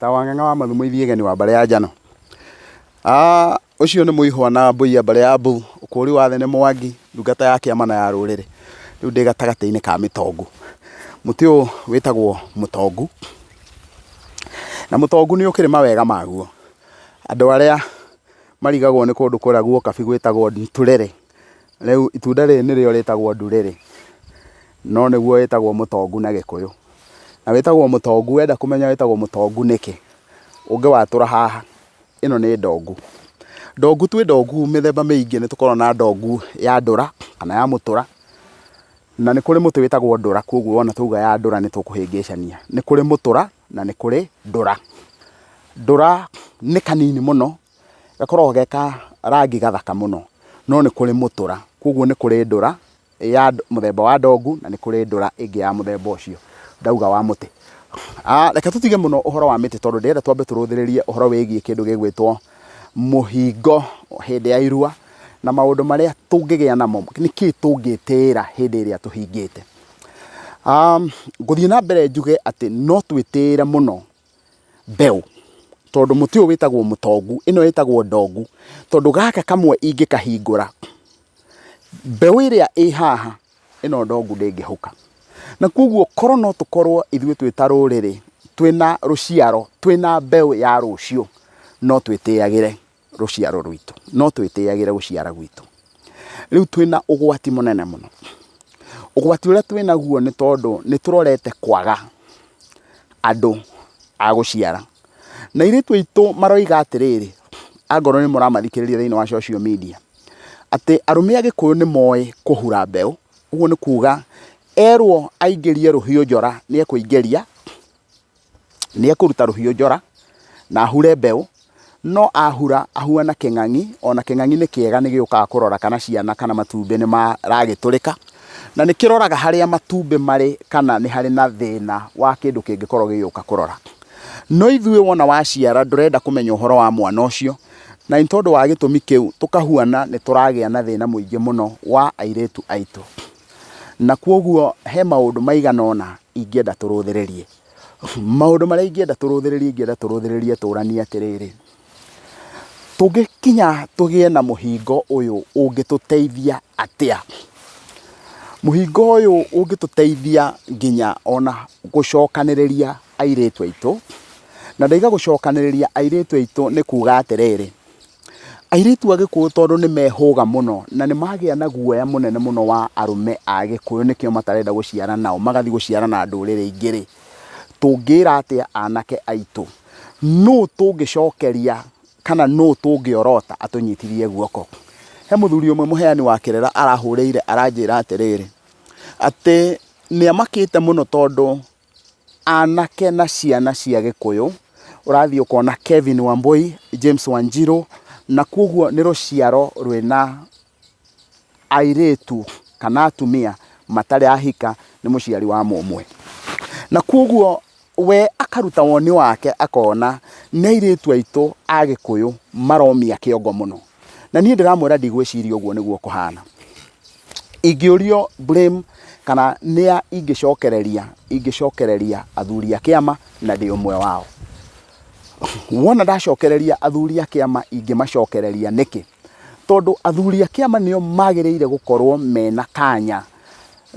Ta Wang'ang'a wa Mathumo ithiĩ wa mbarĩ ya Njano. Ah, ũcio nĩ mũihwa na mbũi ya mbarĩ ya Mbu, ũkũri wa thĩ nĩ Mwangi, ndungata ya kĩama na ya rũrĩrĩ. Rĩu ndĩ gatagatĩ-inĩ ka mĩtongu. Mũtĩ ũyũ wĩtagwo mũtongu, na mũtongu nĩ ũkĩrĩ mawega maguo. Andũ arĩa marigagwo nĩ kũndũ kũrĩa guokabi gwĩtagwo nturĩrĩ, rĩu itunda rĩrĩ nĩrĩo rĩtagwo ndurĩrĩ, no nĩguo wĩtagwo mũtongu na gĩkũyũ. Na wĩtagwo mũtongu, wenda kũmenya wĩtagwo mũtongu nĩkĩ, ũngĩwatũra haha, ĩno nĩ ndongu. Ndongu twĩ ndongu mĩthemba mĩingĩ, nĩ tũkoragwo na ndongu ya ndũra kana ya mũtũra, na nĩ kũrĩ mũtĩ wĩtagwo ndũra koguo wona twauga ya ndũra nĩ tũkũhĩngĩcania. Nĩ kũrĩ mũtũra na nĩ kũrĩ ndũra. Ndũra nĩ kanini mũno, gakoragwo ge ka rangi gathaka mũno, no nĩ kũrĩ mũtũra, koguo nĩ kũrĩ ndũra ya mũthemba wa ndongu na nĩ kũrĩ ndũra ĩngĩ ya mũthemba ũcio ndauga wa mũtĩ. Reke tũtige mũno ũhoro wa mĩtĩ tondũ ndĩrenda twambe tũrũthĩrĩrie ũhoro wĩgiĩ kĩndũ gĩgwĩtwo mũhingo hĩndĩ ya irua na maũndũ marĩa tũngĩgĩa namo, nĩkĩ tũngĩtĩĩra hĩndĩ ĩrĩa tũhingĩte. Ngũthiĩ na mbere njuge atĩ no twĩtĩĩre mũno mbeũ, tondũ mũtĩ ũyũ wĩtagwo mũtongu, ĩno ĩtagwo ndongu, tondũ gaka kamwe ingĩkahingũra, mbeũ ĩrĩa ĩ haha ĩno ndongu ndĩngĩhuka. Na koguo korwo no tũkorwo ithuĩ twĩ ta rũrĩrĩ twĩna rũciaro, twĩna mbeũ ya rũciũ, no twĩtĩagĩre rũciaro rwitũ, no twĩtĩagĩre gũciara gwitũ. Rĩu twĩna ũgwati mũnene mũno. Ũgwati ũrĩa twĩnaguo nĩ tondũ nĩ tũrorete kwaga andũ a gũciara. Na airĩtu aitũ maroiga atĩrĩrĩ, angorwo nĩ mũramathikĩrĩria thĩinĩ wa social media, atĩ arũme a Gĩkũyũ nĩ moĩ kũhura mbeũ, ũguo nĩ kuga erwo aingĩrie rũhiũ njora nĩ ekũingĩria, nĩ ekũruta rũhiũ njora na ahure mbeũ, no ahura ahuana kĩng'ang'i, ona kĩng'ang'i nĩ kĩega nĩ gĩũkaga kũrora kana ciana kana matumbĩ nĩ maragĩtũrĩka, na nĩ kĩroraga harĩa matumbĩ marĩ kana nĩ harĩ na thĩna wa kĩndũ kĩngĩkorwo gĩgĩũka kũrora. No ithuĩ wona waciara ndũrenda kũmenya ũhoro wa mwana ũcio, na nĩ tondũ wa gĩtũmi kĩu tũkahuana nĩ tũragĩa na thĩna mũingĩ mũno wa airĩtu aitũ. Na kwoguo he maũndũ maigana ũna ingĩenda tũrũthĩrĩrie. Maũndũ marĩa ingĩenda tũrũthĩrĩrie ingĩenda tũrũthĩrĩrie tũranie atĩrĩrĩ, tũngĩkinya tũgĩe na mũhingo ũyũ ũngĩtũteithia atĩa? Mũhingo ũyũ ũngĩtũteithia nginya ona gũcokanĩrĩria airĩtu aitũ, na ndaiga gũcokanĩrĩria airĩtu aitũ nĩ kuga atĩrĩrĩ, airĩtu a Gĩkũyũ tondũ nĩ mehũga mũno na nĩ magĩa na guoya mũnene mũno wa arũme a Gĩkũyũ nĩkĩo matarenda gũciara nao magathiĩ gũciara na ndũrĩrĩ ingĩ rĩ, tũngĩra atĩa anake aitũ? Nũ tũngĩcokeria kana nũ tũngĩorota atũnyitithie guoko? He mũthuri ũmwe mũheani wa kĩrĩra arahũrĩire aranjĩra atĩrĩrĩ, atĩ nĩ amakĩte mũno tondũ anake na ciana cia Gĩkũyũ, ũrathiĩ ũkona Kevin Wambũi, James Wanjiru, na koguo nĩ rũciaro rwĩna airĩtu kana atumia matarĩ ahika nĩ mũciari wa mũmwe. Na koguo we akaruta woni wake akona nĩ airĩtu aitũ a Gĩkũyũ maromia kĩongo mũno. Na niĩ ndĩramwĩra ndigwĩciria ũguo nĩguo kũhana. Ingĩũrio blame kana nĩa ingĩcokereria, ingĩcokereria athuri a kĩama na ndĩ ũmwe wao. Wona ndacokereria athuri a kĩama ingĩmacokereria nĩkĩ? Tondũ athuri a kĩama nĩo magĩrĩire gũkorwo mena kanya,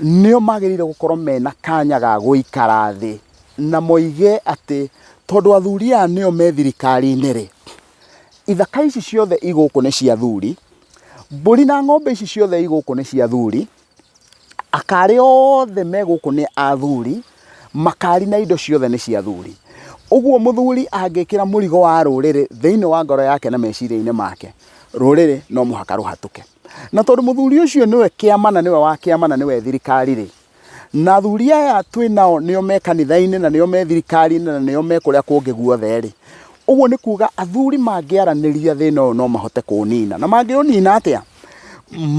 nĩo magĩrĩire gũkorwo mena kanya ga gũikara thĩ na moige atĩ tondũ athuri aya nĩo me thirikari-inĩ rĩ, ithaka ici ciothe i gũkũ nĩ cia athuri, mbũri na ng'ombe ici ciothe i gũkũ nĩ cia athuri, aka arĩa othe me gũkũ nĩ athuri, makari na indo ciothe nĩ cia athuri. Ũguo mũthuri angĩkĩra mũrigo wa rũrĩrĩ thĩinĩ wa ngoro yake na meciria-inĩ make, rũrĩrĩ no mũhaka rũhatũke. Na tondũ mũthuri ũcio nĩwe kĩama na nĩwe wa kĩama na nĩwe thirikari rĩ, na athuri aya twĩ nao nĩo me kanitha-inĩ na nĩo me thirikari-inĩ na nĩo me kũrĩa kũngĩ guothe rĩ, ũguo nĩ kuga athuri mangĩaranĩria thĩna ũyũ no mahote kũũnina. Na mangĩũnina atĩa?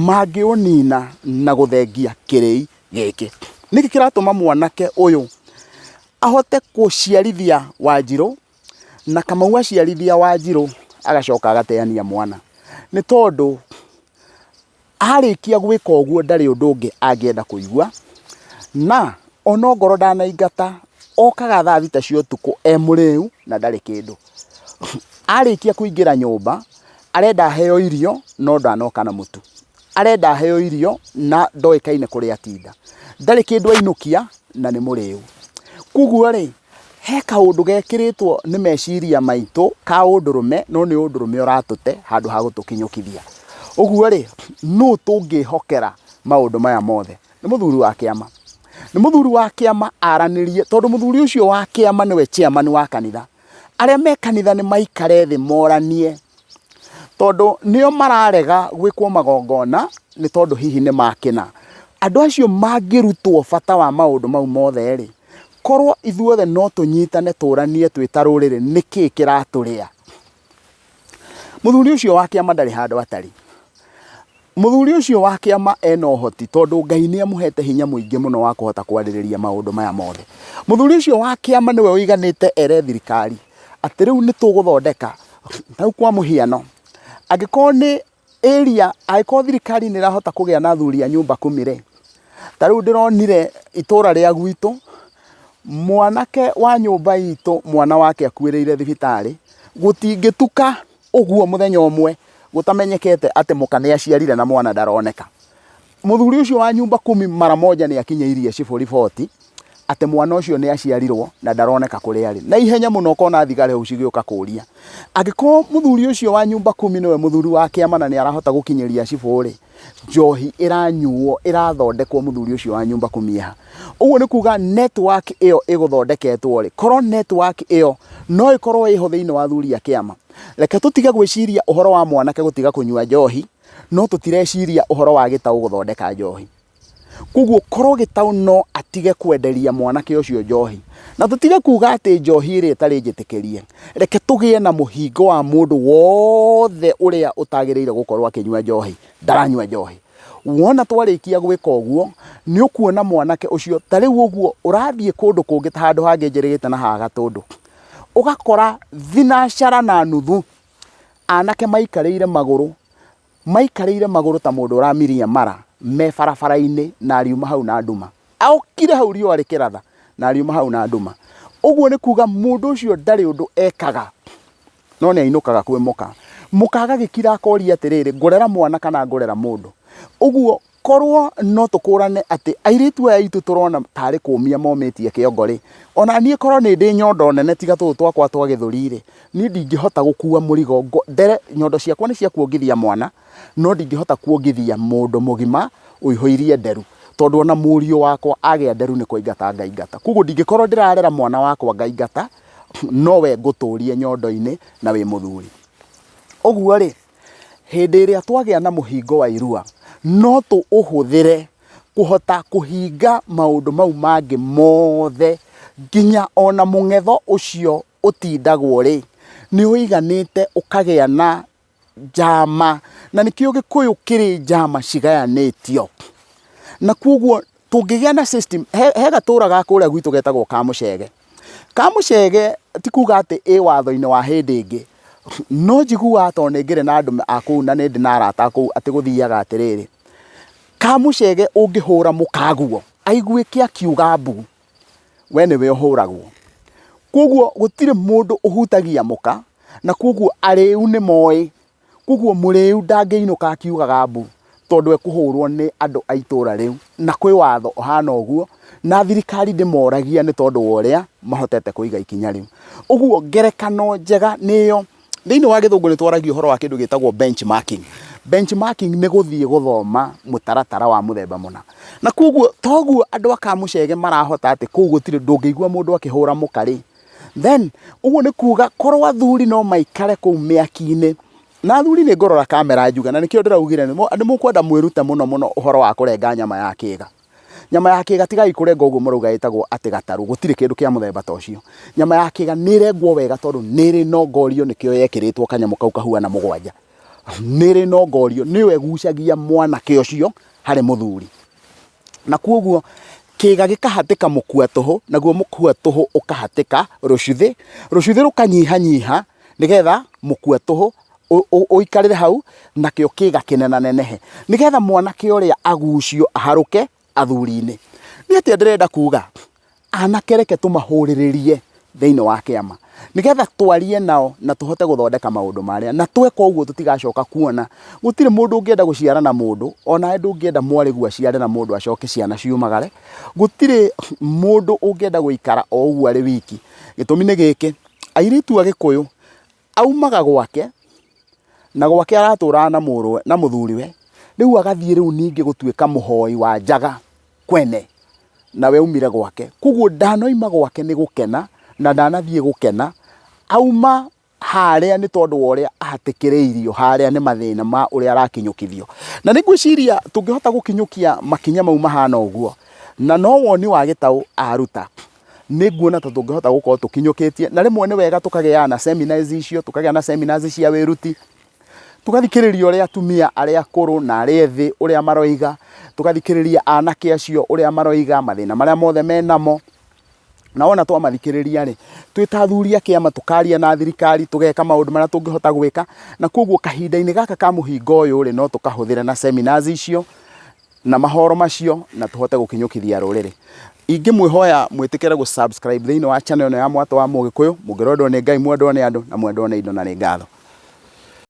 Mangĩũnina na gũthengia kĩrĩi gĩkĩ. Nĩkĩ kĩratũma mwanake ũyũ ahote gũciarithia Wanjirũ na Kamau aciarithia Wanjirũ agacoka agateania mwana? Nĩ tondũ arĩkia gwĩka ũguo ndarĩ ũndũ ũngĩ angĩenda kũigua, na ona ongorwo ndanaingata Okaga thaa thita cia ũtukũ e mũrĩu na ndarĩ kĩndũ. Arĩkia kũingĩra nyũmba, arenda aheo irio no ndanoka na mũtu. Arenda aheo irio na ndoĩkaine kũrĩa atinda. Ndarĩ kĩndũ ainũkia na nĩ mũrĩu. Koguo rĩ, he kaũndũ gekĩrĩtwo nĩ meciria maitũ ka ũndũrũme no nĩ ũndũrũme ũratũte handũ ha gũtũkinyũkithia. Ũguo rĩ, nũ tũngĩhokera maũndũ maya mothe? Nĩ mũthuri wa kĩama. Nĩ mũthuri wa kĩama aranĩrie, tondũ mũthuri ũcio wa kĩama nĩwe chairman wa kanitha. Arĩa me kanitha nĩ maikare thĩ moranie, tondũ nĩo mararega gwĩkwo magongona nĩ tondũ hihi nĩ makĩna. Andũ acio mangĩrutwo bata wa maũndũ mau mothe rĩ, korwo ithuothe no tũnyitane tũranie twĩ ta rũrĩrĩ nĩkĩ kĩratũrĩa. Mũthuri ũcio wa kĩama ndarĩ handũ atarĩ. Mũthuri ũcio wa kĩama ena ũhoti tondũ Ngai nĩ amũhete hinya mũingĩ mũno wa kũhota kwarĩrĩria maũndũ maya mothe. Mũthuri ũcio wa kĩama nĩwe ũiganĩte ere thirikari atĩ rĩu nĩ tũgũthondeka. Ta rĩu kwa mũhiano, angĩkorwo nĩ area, angĩkorwo thirikari nĩ ĩrahota kũgĩa na athuri a nyumba kumi rĩ, ta rĩu ndĩronire itũra rĩa gwitũ, mwanake wa nyũmba itũ mwana wake akuĩrĩire thibitarĩ, gũtingĩtuka ũguo mũthenya ũmwe gũtamenyekete atĩ mũka nĩ aciarire na mwana ndaroneka. Mũthuri ũcio wa nyumba kumi mara moja nĩ akinyĩirie cibũ riboti atĩ mwana ũcio nĩ aciarirwo na ndaroneka kũrĩa arĩ. Na ihenya mũno ũkona thigari hau cigĩũka kũria. Angĩkorwo mũthuri ũcio wa nyumba kumi nĩwe mũthuri wa kĩama na nĩ arahota gũkinyĩria cibũ rĩ, njohi ĩranyuo ĩrathondekwo mũthuri ũcio wa nyumba kumi eha. Ũguo nĩ kuga network ĩyo ĩgũthondeketwo rĩ, korwo network ĩyo no ĩkorwo ĩho thĩinĩ wa athuri a kĩama. Reke tũtige gwĩciria ũhoro wa mwanake gũtiga kũnyua njohi, no tũtireciria ũhoro wa gĩtaũ gũthondeka njohi. Koguo korwo gĩtaũ no atige kwenderia mwanake ũcio njohi, na tũtige kuga atĩ njohi ĩrĩa ĩtarĩ njĩtĩkĩrie, reke tũgĩe na mũhingo wa mũndũ wothe ũrĩa ũtagĩrĩire gũkorwo akĩnyua njohi, ndaranyua njohi. Wona twarĩkia gwĩka ũguo, nĩ ũkuona mwanake ũcio, ta rĩu ũguo ũrathiĩ kũndũ kũngĩ ta handũ hangĩ njĩrĩgĩte na haha Gatũndũ, ũgakora thinacara na nuthu anake maikarĩire magũrũ, maikarĩire magũrũ ta mũndũ ũramiria mara me barabara-inĩ na ariuma hau na nduma. Okire hau riũa rĩkĩratha na ariuma hau na nduma. Ũguo nĩ kuga mũndũ ũcio ndarĩ ũndũ ekaga no nĩ ainũkaga kwĩ mũka. Mũka agagĩkira akoria atĩrĩrĩ, ngũrera mwana kana ngũrera mũndũ? Ũguo korwo no tũkũrane atĩ airĩtu aya aitũ tũrona tarĩ kũmia momĩtie kĩongo rĩ, ona niĩ korwo nĩ ndĩ nyondo nene tiga tũtũ twakwa twa gĩthũri rĩ, niĩ ndingĩhota gũkua mũrigo ndere nyondo ciakwa nĩ cia kuongithia mwana, no ndingĩhota kuongithia mũndũ mũgima ũihũirie nderu, tondũ ona mũriũ wakwa agĩa nderu nĩ kũingata ngaingata. Koguo ndingĩkorwo ndĩrarera mwana wakwa ngaingata, nowe ngũtũrie nyondo-inĩ na wĩ mũthuri. Ũguo rĩ, hĩndĩ ĩrĩa twagĩa na mũhingo wa irua, no tũũhũthĩre kũhota kũhinga maũndũ mau mangĩ mothe, nginya ona mũng'etho ũcio ũtindagwo rĩ, nĩ ũiganĩte ũkagĩa na njama, na nĩkĩo gĩkũyũ kĩrĩ njama cigayanĩtio. Na koguo tũngĩgĩa na system, he gatũra ga kũrĩa gwitũ getagwo Kamũcege. Kamũcege ti kuga atĩ ĩ watho-inĩ wa hĩndĩ ĩngĩ, no njiguaga tondũ nĩ ngĩrĩ na andũ a kũu na nĩ ndĩ na arata a kũu atĩ gũthiaga atĩrĩrĩ, Kamũcege ũngĩhũra mũkaguo aiguĩke akiuga mbu, we nĩwe ũhũragwo. Koguo gũtirĩ mũndũ ũhutagia mũka, na koguo arĩu nĩ moĩ. Koguo mũrĩu ndangĩinũka akiugaga mbu, tondũ ekũhũrwo nĩ andũ a itũra rĩu. Na kwĩ watho ũhana ũguo, na thirikari ndĩmoragia nĩ tondũ wa ũrĩa mahotete kũiga ikinya rĩu. Ũguo ngerekano njega nĩ ĩyo. Thĩinĩ wa gĩthũngũ nĩ twaragia ũhoro wa kĩndũ gĩtagwo benchmarking. Benchmarking nĩ gũthiĩ gũthoma mũtaratara wa mũthemba mũna. Na koguo toguo andũ a Kamũcege marahota atĩ kũu gũtirĩ ndũngĩigua mũndũ akĩhũra mũka rĩ, then ũguo nĩ kuga korwo athuri no maikare kũu mĩaki-inĩ, na athuri nĩ ngũrora kamera njuge na nĩkĩo ndĩraugire nĩ mũkwenda mwĩrute mũno mũno ũhoro wa kũrenga nyama ya kĩga. Nyama ya kĩga tigai kũrenga ũguo mũrauga ĩtagwo atĩ gatarũ, gũtirĩ kĩndũ kĩa mũthemba ta ũcio. Nyama ya kĩga nĩ ĩrengwo wega tondũ nĩ ĩrĩ nongorio nĩkĩo yekĩrĩtwo kanyamũ kau kahuana mũgwanja. Nĩ ĩrĩ nongorio nĩyo ĩgucagia mwanake ũcio harĩ mũthuri. Na koguo kĩga gĩkahatĩka mũkua tũhũ, naguo mũkua tũhũ ũkahatĩka rũcuthĩ, rũcuthĩ rũkanyihanyiha nĩgetha mũkua tũhũ ũikarĩre hau, nakĩo kĩga kĩnenanenehe, nĩgetha mwanake ũrĩa agucio aharũke athuri-inĩ. Nĩ atĩa ndĩrenda kuga? Anake reke tũmahũrĩrĩrie thĩinĩ wa kĩama nĩgetha twarie nao na tũhote gũthondeka maũndũ marĩa, na tweka ũguo tũtigacoka kuona. Gũtirĩ mũndũ ũngĩenda gũciara na mũndũ, onawe ndũngĩenda mwarĩguo aciare na mũndũ acoke ciana ciumagare. Gũtirĩ mũndũ ũngĩenda gũikara o ũguo arĩ wiki. Gĩtũmi nĩ gĩkĩ, airĩtu a Gĩkũyũ aumaga gwake, na gwake aratũraga na mũrũwe na mũthuriwe, rĩu agathiĩ rĩu ningĩ gũtuĩka mũhoi wa njaga kwene, nawe aumire gwake. Koguo ndanoima gwake nĩ gũkena, na ndanathiĩ gũkena, auma harĩa nĩ tondũ wa ũrĩa ahatĩkĩrĩirio harĩa nĩ mathĩna ma ũrĩa arakinyũkithio. Na nĩ ngwĩciria tũngĩhota gũkinyũkia makinya mau mahana ũguo, na no woni wa gĩtaũ aruta, nĩ nguona ta tũngĩhota gũkorwo tũkinyũkĩtie. Na rĩmwe nĩ wega tũkagĩaga na seminars icio, tũkagĩa na seminars cia wĩruti, tũgathikĩrĩria ũrĩa atumia arĩa akũrũ na arĩa ethĩ ũrĩa maroiga, tũgathikĩrĩria anake acio ũrĩa maroiga, mathĩna marĩa mothe menamo. Na wona twamathikĩrĩria rĩ, twĩ ta athuri a kĩama tũkaria na thirikari, tũgeka maũndũ marĩa tũngĩhota gwĩka, na koguo kahinda-inĩ gaka ka mũhingo ũyũ rĩ, no tũkahũthĩre na seminars icio, na mahoro macio, na tũhote gũkinyũkithia rũrĩrĩ. Ingĩmwĩhoya mwĩtĩkĩre gũ subscribe thĩinĩ wa channel ĩno ya Mwatũ wa Mũgĩkũyũ, mũngĩrwendwo nĩ Ngai, mwendwo nĩ andũ, na mwendwo nĩ indo na nĩ ngatho.